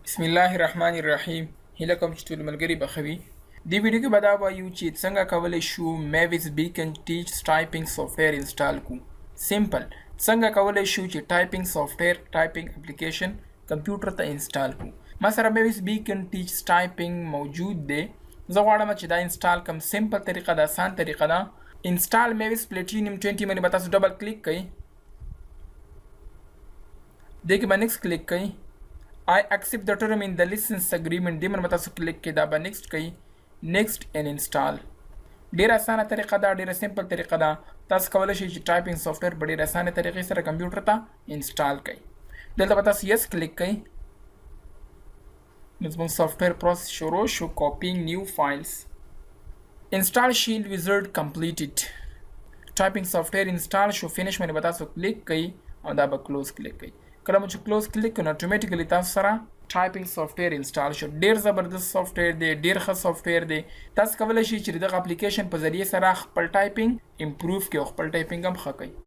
بسم الله الرحمن الرحیم. هیله کوم چې ټول ملګري به ښه وي. دې ویډیو کې به دا وایو چې څنګه کولی شو Mavis Beacon Teaches typing software install کو. Simple، څنګه کولی شو چې typing software، typing application کمپیوټر ته install کو. ما سره Mavis Beacon Teaches Typing موجود دی، زه غواړم چې دا install کم. Simple طریقه ده، آسان طریقه ده. Install Mavis Platinum 20 باندې به تاسو double click کړئ. دې کې به next click کړئ. I accept the term in the license agreement، دې باندې به تاسو کلیک کړئ. دا به next کړئ، next and install. ډیره اسانه طریقه ده، ډیره simple طریقه ده. تاسو کولی شئ چې typing software په ډیره اسانه طریقې سره کمپیوټر ته install کړئ. دلته به تاسو yes click کړئ. نو زموږ software process شروع شو، copying new files. Installation wizard completed. Typing software install شو. Finish باندې به تاسو کلیک کړئ او دا به close click کړئ. کله مو چې close click کړو، automatically تاسو سره typing software install شو. ډیر زبردست software دی، ډیر ښه software دی. تاسو کولی شئ چې دغه اپلیکیشن په ذریعه سره خپل typing improve کړئ او خپل typing هم ښه کړئ.